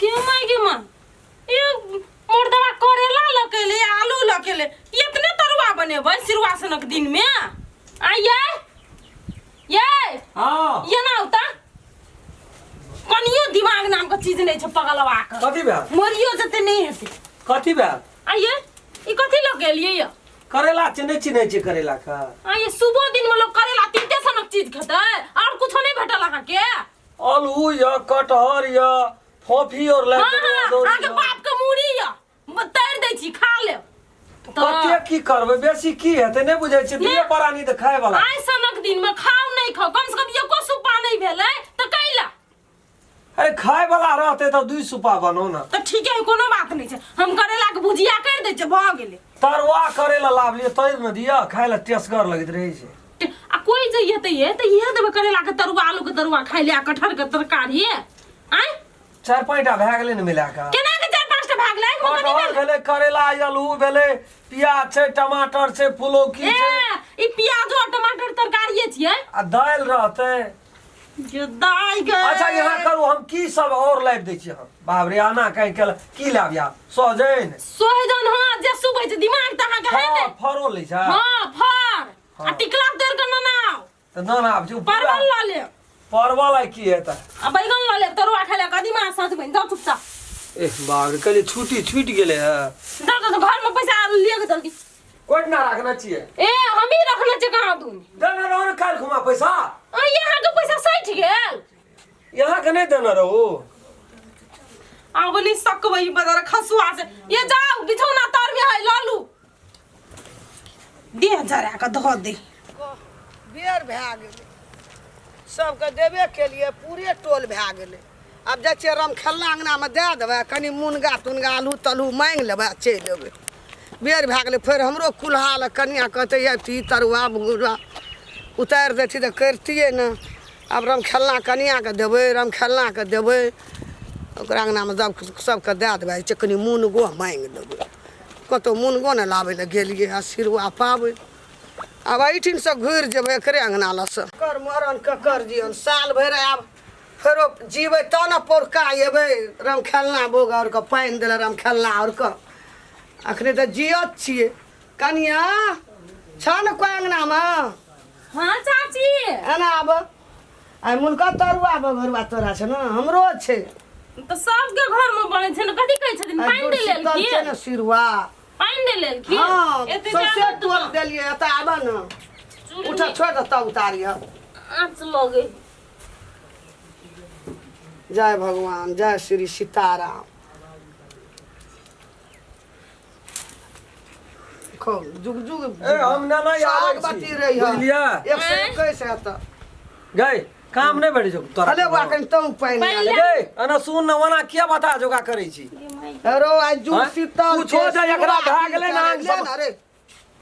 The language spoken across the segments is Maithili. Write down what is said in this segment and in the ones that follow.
गे माय गे माँ, ये मुर्दवा करेला लकेले आलू लकेले, इतने तरुआ बनेबै सिरुआ सनक दिन में? आ ये ये हाँ। ये ना होता कनियो दिमाग नाम के चीज नहीं छै पगलवा के। कथी भेल? मरियो जते नहीं हेतै। कथी भेल? आ ये ई कथी लकेलिए ये? करेला छै, नहि चिन्है छियै करेला के? आ ये सुबह दिन में लोग करेला तीते सनक चीज खेतै और कुछो नहीं भेटल अहाँ के? आलू या कटहर या फोफी और हाँ, लाइब देबै, हाँ, अदौरी अहाँके या। बाप के मूड़ी या तैर दै छी, खा लेब। तऽ कते की करबै, बेसी की हेतै नहि बुझै छियै, दुइये प्राणी तऽ खाय वाला। आइ सनक दिन में खाउ नहीं खाउ, कम से कम एको सुपा नहीं भेलै तऽ कैला? अरे खाय वाला रहतै तऽ दुई सुपा बनो ना। तऽ ठीक है, कोनो बात नहीं छै, हम करेला के भुजिया कर दै छियै, भऽ गेलै। तरुआ करेला लाभ लिअ, तैर ने दिअ, खाय लए टेसगर लगैत रहै छै। आ कोई जे हेतै ये तऽ इहे देबै करेला के तरुआ, आलू के तरुआ खाय ले आ कटहर के तरकारी। आँय? चारि पाँचटा भए गेलै ने मिला कऽ। केना के चारि पाँचटा भए गेलै? आँखिमे कथी कटहर भेलै? भेलै, करेला, आलू भेलै, प्याज छै, टमाटर छै, फुलौकी ए छै। ई प्याजो आ टमाटर तरकारिये छियै। आ दालि रहतै। जे दाइ गे। अच्छा यहाँ करू, हम की सब और लाबि दै छी हम? बाप रे, आना कहीं केला की लाबि आब? सहजनि। सोहजन, हाँ, जे सुबै छै दिमाग तऽ अहाँके है ने। फर, फरो लै छै। हाँ, फर। आ हाँ। टिकला तोड़ के ननाओ। तऽ ना आब जे परवल लऽ लेब। परवल आइ की हेतै? आ बैगन लऽ लेब तरुआ खाय लए, कदीमा सजमनि। जाउ चुपचाप। एह बाप रे, कहलियै छुट्टी छूटि गेलै हे। जाउ जाउ, घर में पैसा लिअ के जल्दी। कोइ ना राखने छियै। ए, हमही रखने छियै कहाँ दून। देने रहू ने काल्हि खुमा पैसा। आ यहाँ के पैसा सठि गेल। यहाँ के नहि देने रहू। आब नहीं सकबै बदर खसुआ से। ये जाउ बिछौना तर में है लालू। देह जरा के धऽ दे। बेर भए गेलै, सबके देबे केलियै, पूरे टोल भए गेलै। आब जाइ छियै रमखेलना अङ्गनामे दए देबै, कनि मुनगा तुनगा आलू तालू माँगि लेबै आ चलि अयबै। बेर भए गेलै, फेर हमरो कुल्हा लए कनिआँ कहतै अथी तरुआ भुरुआ उतारि दैती तऽ करितियै ने। आब रमखेलना कनिआँके देबै, रमखेलनाके देबै, ओकरा अङ्गनामे दब सबके दए देबै। छै कनि मुनगो माँगि लेबै, कतहु मुनगो नहि लाबै लए गेलियै। आ सिरुआ पाबनि आब एहिठिनसँ घुरि जेबै एकरे अङ्गना लगसँ। ककर मरण ककर जीवन, साल भरि आब फेरो जीबै तब ने पौरका अयबै। रमखेलना बोग आओरके पानि देलै रमखेलना आओरके, अखने तऽ जियत छियै। कनिया छह ने कोइ अङ्गनामे? हाँ चाची। एना आब, आइ मुनका तरुआ बघरुआ तोरा छै ने, हमरो छै। तऽ सबके घर में बनै छै ने, कथी कहै छथिन? आइ पानि दै लेल जुड़ की? शीतल छै ने सिरुआ। पानि दै लेल की? हाँ, एते सौंसे जादा टोल देलियै। एतऽ आबऽ ने। चूल्हि उठऽ, छोड़ि दे तब उतारिह। आँच लगै। जय भगवान, जय श्री सीताराम। खो जुग जुग। ए हम ना ना साग आबै बाती छी रही। बुझलियै? 121 हेतऽ। गई काम नहि भेटै छौ तोरा। अरे बा, कनि तू पानि पानि आन। ले। गई एना सुन ने, ओना किया बता जोगा करै छी? अरे आइ जुग आँय? शीतल कुछो छै, जे एकरा सिरुआ भए गेलै ने, ले आंग सब- ने रे।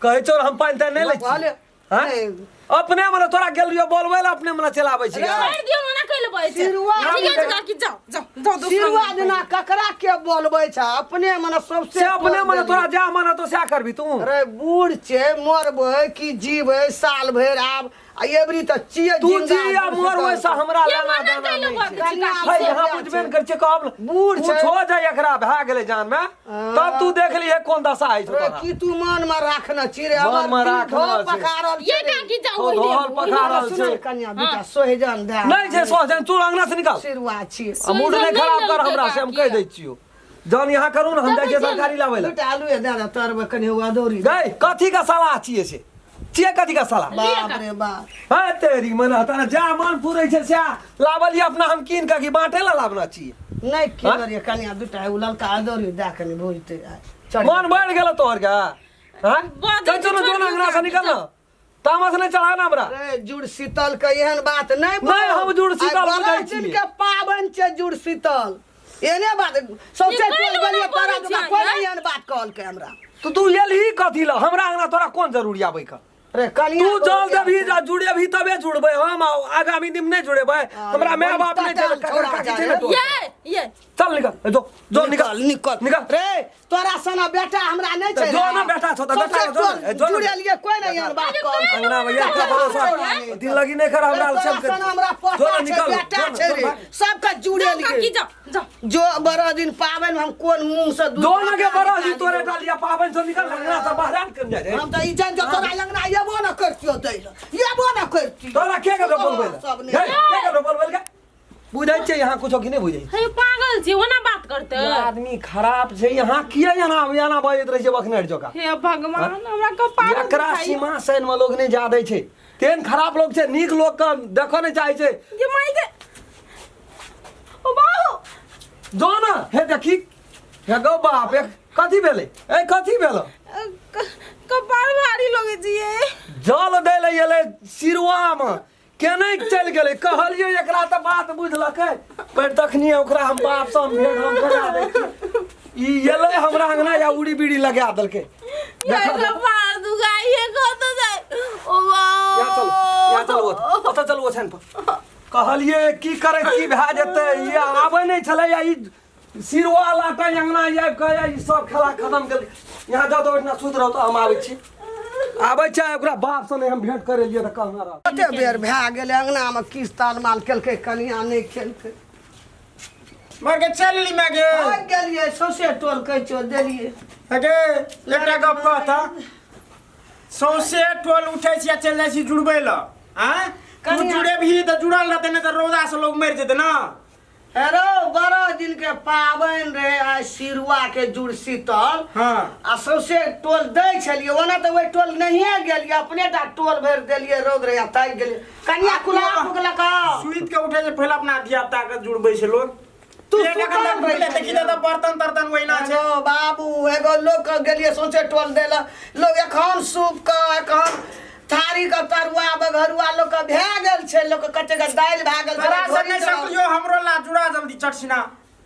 कहै छौ हम पानि तानि नहि लै छी। भले। आँय? नहि। अपने मने तोरा गेल रहियो बोलबै लए, अपने मने चलाबै छी। अरे, छोड़ि दियौ, मना कैले बजै छै? सिरुआ ठीक है काकी, जाओ जाओ जाओ दोसर सिरुआ अंगना। जेना ककरा के बोलबै छै? अपने मने सबसे से अपने टोल मने तोरा देलियै। जा मन तो सएह करबी तू। अरे बूढ़ छै, मरबै कि जीबै साल भरि आब, आ एबरी तऽ चियै तू जिंदा जी आ बूढ़ मर, शीतल। वैसा हमरा के लेना मना देना कैले नहि बजै छै। छै काकी? है से? यहाँ बुझबे ने करै छियै, कहब ने। बूढ़ छै। कुछो जे एकरा भए गेलै जान में, तब तू देख लिहे कोन दशा होइ छौ रे तोरा। की तू मन में राखने छी रे? मन हमर में दिल राखने धो छै। पकारल ये छै रे। काकी जाओ धोल ओहिने, ओहिने। पकारल सुन छै। कनिया बेटा सोहिजन दए। नहि छै सोहजन, तू अंगना से निकाल। सिरुआ छी। आ मूड नहि सोहिजन खराब नहि कर लेलकै हमरा से, हम काकी। कहि दै छियौ। जहन यहाँ करू ने, हम जाइ छियै सरकारी लाबै लए। दूटा आलू दए दे तरबै कनि अदौरी। गई कथी का सलाह छियै से? छियै कथी का सलाह? बाप रे बाप। है तेरी मन हता जा मन पूरै छै सएह लाबल ये अपना, हम कीन कऽ की बाँटे लए लाबना छियै? नहि की करियै कनिया, दूटा एगो ललका अदौरी दए कनि भुजतै आइ। चढ़। मन बढ़ि गेल तोहर के? हाँ, बाजै चल चल, छै, जोन अंगना से निकल ना, तामस नहीं चढ़ा ना हमरा। रे जुड़ शीतल के एहन बात नहीं बोल। नहीं, हम जुड़ शीतल आइ बुझै बारह दिन छियै। के पाबनि छै जुड़ शीतल, एहने बात सौंसे ई टोल कोइ गेलियै लोक तारा बोलै दुका छै, कोइ आँय? नहि एहन बात कहलकै हमरा। तो तू एलही कथी ला हमरा अंगना? तोरा कोन जरूरी आबै के? रे कनिया तू जल देबही जा जुड़ेबही तबे जुड़बै हम, आ आगामी दिन नहि जुड़ेबै। हमरा माय बाप नहि छै, बड़ी काका काकी छै ने तोहर। ये ये चल चल निकल, जो जो निकल। निकल निकल। रे तोरा सना बेटा हमरा नहीं तो छै जो ना बेटा छौ त बेटा जो ना, ए, जो ना। जुड़ेलिए कोई नहीं एहन बात कर अंगना भैया का भरोसा दिल लगी नहीं कर हमरा तोरा सब के। सना हमरा जो पोता ना छै निकल, बेटा जो ना, छै जो रे ना। सबके जाओ जुड़ेलिए काकी जाओ जाओ जो बड़ा दिन पाबनि हम कोन मुंह से दूध जो ना के भात बड़ा जी निकालियौ। तोरे डालिया पाबनि से निकल अंगना से बाहर आन कर जाए। हम तऽ ई जान जो तोरा अंगना एबो न करतियो दै लए एबो न करतियो। तोरा के के बोलबै सब ले नहि। के के बोलबै के बुझै छै यहाँ कुछो कि नहि बुझै? हे पागल छी, ओना बात करते। ई आदमी खराब छै यहाँ किया एना एना बजैत रहै छै बखनेर जकाँ? हे भगवान, हमरा कपार एकरा सीमा सैन में लोग नहि जा दै छै, तेहन खराब लोग छै, नीक लोग के देखऽ नहि चाहै छै। ये माई के ओ बाहु जो ना हे देखी हे गौ बाप, एक कथी भेलै? ए कथी भेल? कपार भारी लगे छियै। जल दै लए एलै सिरुआमे, केने चलि गेलै? कहलियै एकरा तऽ बात बुझलकै पर तखनी ओकरा हम बाप से हम भेंट हम करा दै छियै। ई एलै हमरा अंगना या उड़ी बीड़ी लगा देलकै। ये देखा देखा। कपार दुखाइए कत जाय ओ बाहु। यहाँ चलू, यहाँ चलू, ओतऽ ओतऽ चलू ओछाइन पर। कहलियै की करै की भए जेतै, ई आबै नहि छलै या ई सिरुआ लाटा अंगना आबि कऽ या ई सब खेला खतम केलकै। यहाँ जाउ तऽ ओहिठिना सुति रहू तऽ हम आबै छी, आबै छै ओकरा बाप से नहि हम भेंट करै लियै तऽ कहना रह। कते बेर भए गेलै अंगनामे किछु तालमाल केलकै कनिया नहि खेलकै। मर के चल ली मैं गे। भागि गेलियै सौंसे टोल कहै छौ देलियै। अगे एकटा गप कहता, सौंसे टोल उठै छी आ चलि जाइ छी जुड़बै लए। आँय तू कनिया- जुड़ेबही तऽ जुड़ल रहतै, नहि तऽ रौदा से लोग मरि जेतै ना। हेरो बड़ा दिन के पाबनि रहे आइ सिरुआ के जुड़ शीतल। हाँ। आ सौंसे टोल दै छलियै, ओना तऽ ओहि टोल नहिए गेलियै, अपने टा टोल भरि देलियै, रौद रहे आ ताकि गेलियै। कनिया कुला फुकलक। सुति के उठै छै पहिले अपना धिया पुता के जुड़बै छै लोग। तू पेट सुतल अगर रहै भूखले देखी छलियै। तऽ बर्तन तर्तन ओहिना छै। हेलो बाबू, एगो लोक के गेलियै सौंसे टोल दै लए, लोग एखन सूप के एखन थारी के तरुआ बघरुआ लोक के भए गेल छै, लोक के कते के दालि भए गेल छै। तोरा से नहि झोरी सकलियो हमरो ला जुड़ा जल्दी चटसिना।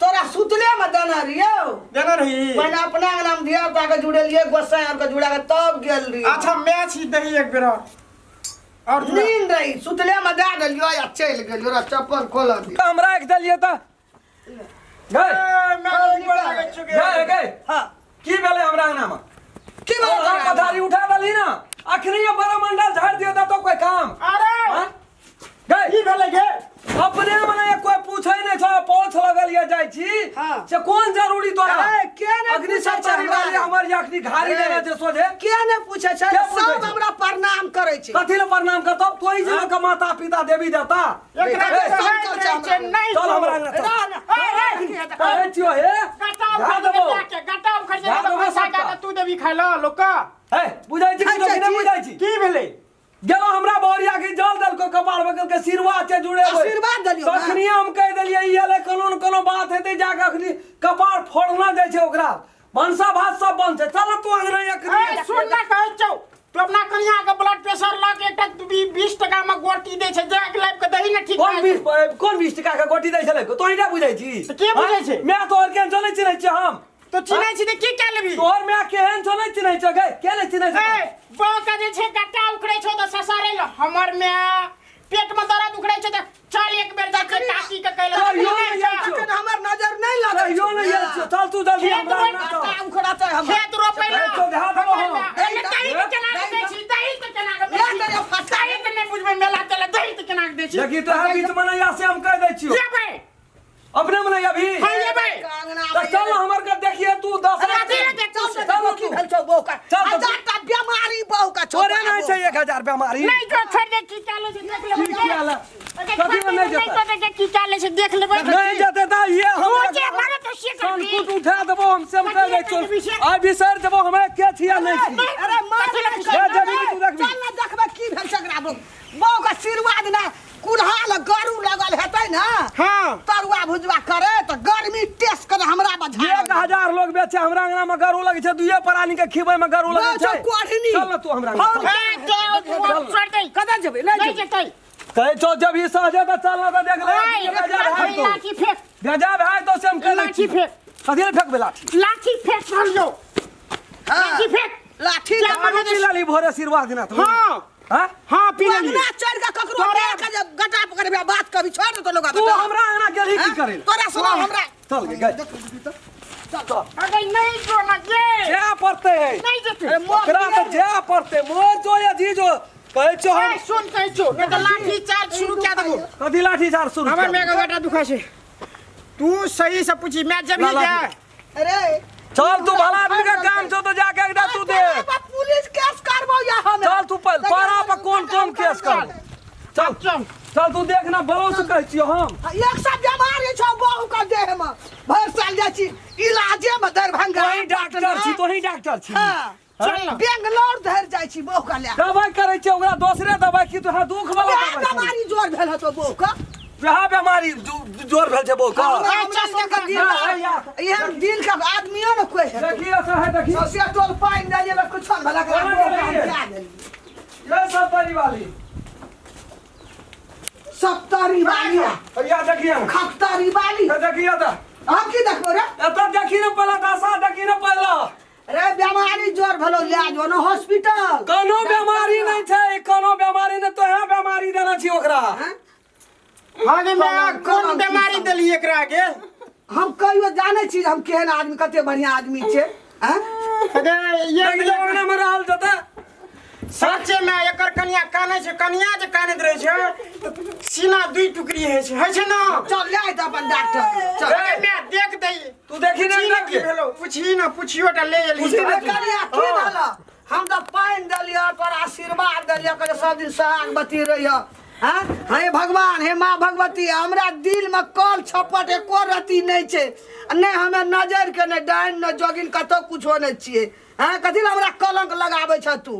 तोरा सुतले में देने रहियौ। देने रही। पहिने अपना अंगना में धिया पुता के जुड़ेलियै, गोसाई आर के जुड़ा के तब गेल रहियै। अच्छा मैं छी दही एक बेर और जुड़ा। नींद रही सुतले में दए देलियो आ चलि गेलियो, ओकरा चप्पल खोलऽ दियौ। हम राखि देलियै तऽ गए ए, मैं ऊपर लागै छियौ गे। गए गए। हाँ की भेलै हमरा अंगनामे? की भेलै तोरा तोरा? पथारी उठा देलही ना, अखनी ये बड़ा मंडल झाड़ दियो तऽ कोई काम। अरे हाँ? गए की भेलै गे? अपने मने कोई पूछै नहि छौ, पहुँच लगल ये जाइ छी। हाँ। से कोन जरूरी तोरा? अरे, के नहि अग्नि पूछै छै सप्ताह हमरा? वाली हमर अखनी घारी अरे। देने छै सोझे। के नहि पूछै छै? के पूछै सब छै? हमरा प्रणाम करै छै। कथी लए प्रणाम करतौ? तोही जे के माता पिता देवी देवता। एकरा ए, के सब कहैत चल छै रहै छै, हमरा। नहि चल छौ। हमरा अंगना चल। रह ना। ए, ए, कहै छियौ हे गट्टा झा उखड़ि देबौ। जेतै, गट्टा उखड़ि झा जेतै तऽ देबौ पैसा सबटा। कए कऽ तू देबही खाय लए लोक के। हे बुझै छी खाइ किछो कि छै नहि छी। बुझै छी? की भेलै? गेलो हमरा बौरिया के जल देलको कपार बगल के सिरवा छै जुड़ेबै। आशीर्वाद देलियौ ना। तखनी हम कहि देलियै ई एलै कोनो न कोनो बात हेतै, जाके अखनी कपार फोड़ना जाइ छै, ओकरा भनसा भात सब बंद छै। चल तू अंगना अखनी। ए, सुन ना कहै छौ, तू अपना कनिया के ब्लड प्रेशर लऽ के एकटा 20 टका में गोटी दै छै, जाके लाबि के दही ने ठीक कोन भए 20 जेतौ। कोन 20 टका के गोटी दै छलै? तोही ने बुझै छी। तऽ के बुझै छै? मैं तोहर केहन छौ नहि चिन्है छियै हम। तो चिन्है छी तऽ की कए लेबही? तोहर माय केहन छौ नहि चिन्है छौ गे, के नहि चिन्है छौ? ए, बौआ के जे छै गट्टा उखड़ै छौ तऽ ससारै लए। हमर माय पेट में दर्द उखड़ै छै तऽ चल एक बेर जा के काकी के कहै लए। कहियो नहि जाइ छियौ। अखन हमर नजर नहि लगै कहियो नहि जाइ छियौ, चल तू जल्दी खेत हमरा रोपि अंगना चल। गट्टा उखड़तै हमर। खेत रोपै लए। ए, चल देहा देबो हम। ए, दही के केना के दै छी? दही के केना के दै ले छी? तोरे फटका। दही के नहि बुझबै मेला तेला, दही के केना के दै छी? देखी तोहर बीच में नहीं से हम कह दै छियौ। जेबै। अपने में नहीं अभी। हाँ, जेबै। अंगना तऽ चल ना हमर के देखिए तू 10 अरे, अथी रे, देख, चल चल चल तू। की भेल छौ बहू का? चल तो। हजार टा बीमारी बहू का छौ। तोरे नहीं छै 1000 बीमारी। नहि जो छोड़ दे, की कए लै छै देख लेबै। की किया ले? अरे, कथी छोड़ में दे, नहीं जेतै? नहीं तो देख, की कए लै छै देख लेबै। नहीं जेतै तऽ ये तू हमरा जे मारे तो से करबी। संकुट उठा देबो हम से हम कह दै कथी लेबै छियौ। आइ बिसरि देबो हमे के छिया नहीं छी। अरे मार कथी लए नहि जा, कर। जल्दी तू देखबी। चल ना देखबै की भेल छै एकरा बहू। बहू का आशीर्वाद ना कुल्हा लग गरू लगल हेतै ना। हाँ। तरुआ भुजवा करे तऽ गर्मी टेस्ट करे हमरा बझा। 1000 लोग बेचे हमरा अंगना में गरू लगे छै, दुइये प्राणी के खिबै में गरू लगे बहू छै। छौ कोढ़नी। चल ना तू हमरा अंगना। हम- ए, दे, छोड़ दे। कतऽ जेबै? नहि नहि जेबै। जेतै। कहै छौ जब ई सहजे तऽ चल ना तऽ देख ले। ओए, बेजा भाई तो। लाठी फेंक। बेजा भाई तो से हम कह दै लाठी छी। फेंक। कथी लए फेकबै लाठी? लाठी फेंक कहलियौ। हाँ। लाठी फेंक। लाठी जा, दऽ- मने पी लेली भोरे आशीर्वाद दिना तू। हाँ। हाँ? हाँ, पी लेली। अंगना चढ़ के ककरो तोरा- देख के जब गटा पकड़बे बात कभी छोड़ दे तो लोग तू हमरा अंगना गेलही की करे? तोरा सुना हमरा चल गे गए देख देखी तऽ चल चल अगर नहीं जो ना गे जाय पड़तै नहीं जेतै अरे मोर ओकरा तऽ जाय पड़तै मोर जो या जी जो कहै छौ हम ए, सुन कहै छौ नहीं तऽ लाठी चार्ज शुरू कए देबो कथी लाठी चार्ज शुरू हमर कए माय के गोटा दुखाइ छै तू सही से पूछी मैं जब ला, ही लाठी। जाए अरे चल तू भला आदमी के काम छौ तो जाके एकटा तू देख पुलिस केस करबो या हम चल तू पहले तोरा पर कोन कोन केस कर चल चल चल तू देख ना बलो से कहै छियौ हम एक साथ बीमारी छौ बहू के देह में भरि साल जाइ छी इलाजे में दरभंगा तोही डॉक्टर छी तोही डॉक्टर छी हाँ चल ना। बेंगलोर धरि जाइ छी बहू के लए दवाई करै छियै ओकरा दोसरे दवाई की तोरा दुख वाला वएह दवाई करै। बीमारी जोर भेल हतो बहू के वएह बेमारी जोर भेल छै बहू के हमरा चल, सबके दिल ना, है यार। एहन दिल के आदमियो ने कोई हेतौ। देखी ऐसा है देखी सौंसे टोल पानि दे जेबै कुछो ने भेलक कोना बहू के हम गेलियै? दए देलियै। ये सब तरी वाली सप्तरी वाली या देखिए खप्तरी वाली ये देखिए तऽ हम की देखबो रे एतऽ देखी ने पहला दशा देखी ने पहला रे बेमारी जोर भेलो ले जो ने हॉस्पिटल कोनो बेमारी नहीं छै कोनो बेमारी नहीं तोहे बेमारी देने छी ओकरा हैं? हाँ गे मैं कोन कलम बीमारी देली एकरा के हम कहियो जानै छी जे हम केहन आदमी कते बढ़िया आदमी छै हैं? अगे ये देखि अंगना में रहल जते सच्चे में एकर कनिया कानै छै कनिया जे कानैत रहै छै तऽ सीना दुई टुकड़ी होइ छै होइ छै ने चल ले आइ तऽ अपन डॉक्टर चल अगे मैं देख दै तू देखी पूछी ने ने की भेलो पूछी ने पूछियो टा ले एली पूछी ने। अरे कनिया की भेलो हम तऽ पानि देलियै तोरा आशीर्वाद देलियै कहलियै सब दिन सोहागवती रहिह हैं हे भगवान हे माँ भगवती हमरा दिल में कल छपट एको रत्ती नहि छै आ नहि हमे नजर के नहि डाइन नहि जोगिन कतौ कुछो नहि छियै हैं कथी लए हमरा कलंक लगाबै छ तू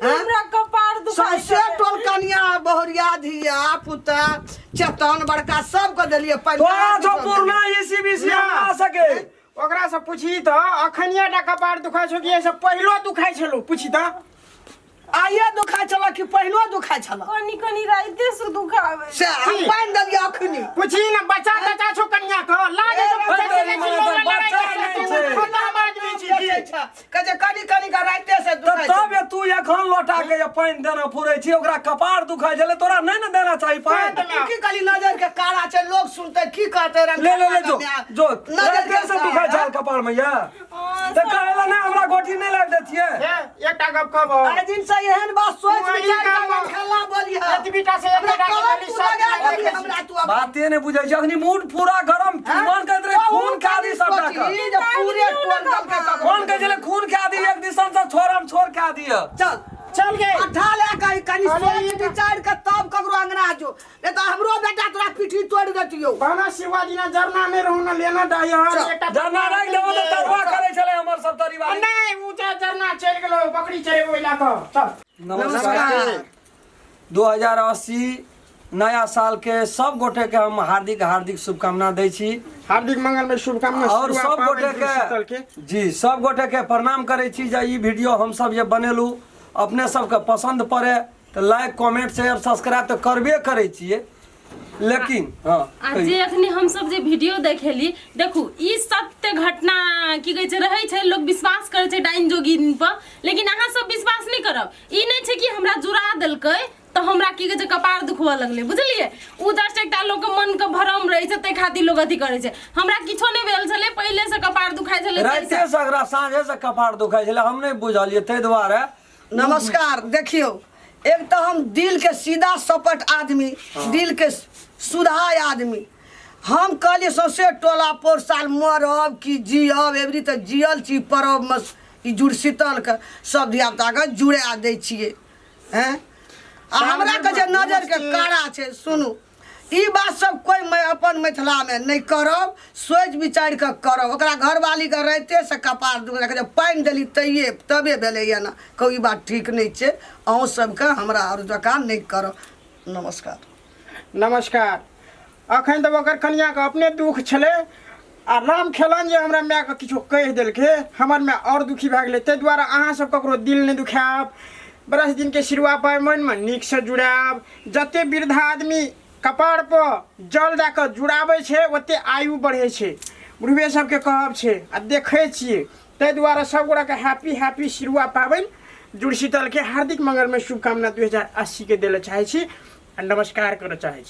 हैं हमरा कपार दुखाइ सौंसे टोल कनिया बहुरिया धिया पुता चेतन बड़का सबके देलियै पानि तोरा जो पूर्णा इसी बीसी हम आ सके ओकरा से पूछी तऽ अखनिया टा कपार दुखाइ छौ कि एहिसँ पहिलो दुखाइ छलौ पूछी तऽ आइए दुखाइ छल कि पहिनो दुखाइ छल कनी कनी राइते से दुखावे से हम पानि देलियै अखनी पूछी ना बच्चा तच्चा छौ कनिया के लाज से पूछै छै बच्चा कि बच्चा लड़ाइ नहि छै। खतम आदमी छी की कहै छै कनी कनी के राइते से तऽ दुखाइ छै तब तू एखन लोटा के जे पानि देना फुरै छी ओकरा कपार दुखाइ छलै तोरा नहि ने देना चाही पानि तू की कहली नजर के कारा छै लोग सुनते की कहते रंग ले ले ले जो जो नजर राइते से दुखाइ छल कपार में या तऽ कहै लए नहि हमरा गोटी नहि लाबि दैतियै हे एकटा गप कहबो आइ दिन से एहन बात सोच तू एहि विचार काम के खेला बोलिह एतबी टा से हमरा एतेटा कलंक खाली तू सब लगा दिना देली देखै छी। हमरा तू अब बाते नहि बुझै छै अखनी मूड पूरा गरम हैं? मन कहैत रहै खून खा दी सबटा के सोचही जे पूरे टोल दलके ककरो मन कहै छलै खून खा दी एक दिसन से छोड़ हम छोड़ खा दिअ चल चल गे अठा ले के कनी अरे सोच ई- विचार के तब ककरो अंगना जो नहीं तो हमरो बेटा तोरा पीठी तोड़ देतियो बहना शिवा दिना जरना नहीं रहू ना लेना डायर चल। एकटा जरना राखि देबो तऽ तरुआ करै छलै हमर सब तरीवाली नहीं ऊ जे जरना चलि गेलो बकरी चरेबो इला के चल नमस्कार 2080 नया साल के सब गोटे के हम हार्दिक हार्दिक शुभकामना दै छी हार्दिक मंगल में शुभकामना और शिवा सब पाबनि गोटे शीतल के जी सब गोटे के प्रणाम करै छी जे ई वीडियो हम सब जे बनेलू अपने सबके पसंद पड़े तऽ लाइक कमेंट शेयर सब्सक्राइब तऽ करबे करै छियै लेकिन हँ आ जे अखनी हमसब जे वीडियो देखेली देखू ई सत्य घटना की कहै छै रहै छै लोक विश्वास करै छै डाइन जोगिन पर लेकिन अहाँ सब विश्वास नहि करब ई नहि छै कि हमरा जुड़ा देलकै तऽ हमरा की कहै छै कपार दुखबऽ लगलै बुझलियै ओ जस्ट एकटा लोकके मनके भरम रहै छै ताहि खातिर लोक अथी करै छै हमरा किछो नहि भेल छलै पहिलेसँ कपार दुखाइ छलै ताहिसँ। राइते से अगरा साँझे से कपार दुखाइ छलै हम नहि बुझलियै ताहि दुआरे नमस्कार देखियौ एक तऽ हम दिल के सीधा सपट आदमी दिल के सुधा आदमी हम कहलियै सौंसे टोला पोर साल मरब कि जियब एबरी तऽ जियल छी परबमे ई जुड़ शीतलके सब धियापुताके जुड़ा दै छियै हैं आ हमरा के जे नजर के कारा छै सुनू ई बात सब कोइ मैं अपन मिथिलामे नहि करब सोचि विचारि कऽ करब ओकरा घरवालीके राइते से कपार दुख जे पानि देली तैये तबे भेलैए ने कहू ई बात ठीक नहि छै अहूँ सबके हमरा आओर जकाँ नहि करब नमस्कार नमस्कार अखन तऽ ओकर कनियाके अपने दुख छलै आ राम खेलन जे हमरा मायके किछो कहि देलकै हमर माय आओर दुखी भए गेलै ताहि दुआरे अहाँसभ ककरो दिल नहि दुखायब बरस दिनके सिरुआ पाबनिमे नीकसँ जुड़ायब जतेक वृद्धा आदमी कपारपर जल दए कऽ जुड़ाबै छै ओतेक आयु बढ़ै छै बुढ़बे सबके कहब छै आ देखै छियै ताहि दुआरे सब गोटाके हैप्पी हैप्पी सिरुआ पाबनि जुड़शीतलके हार्दिक मंगलमय शुभकामना 2080के दै लए चाहै छी आ नमस्कार करऽ चाहै छी।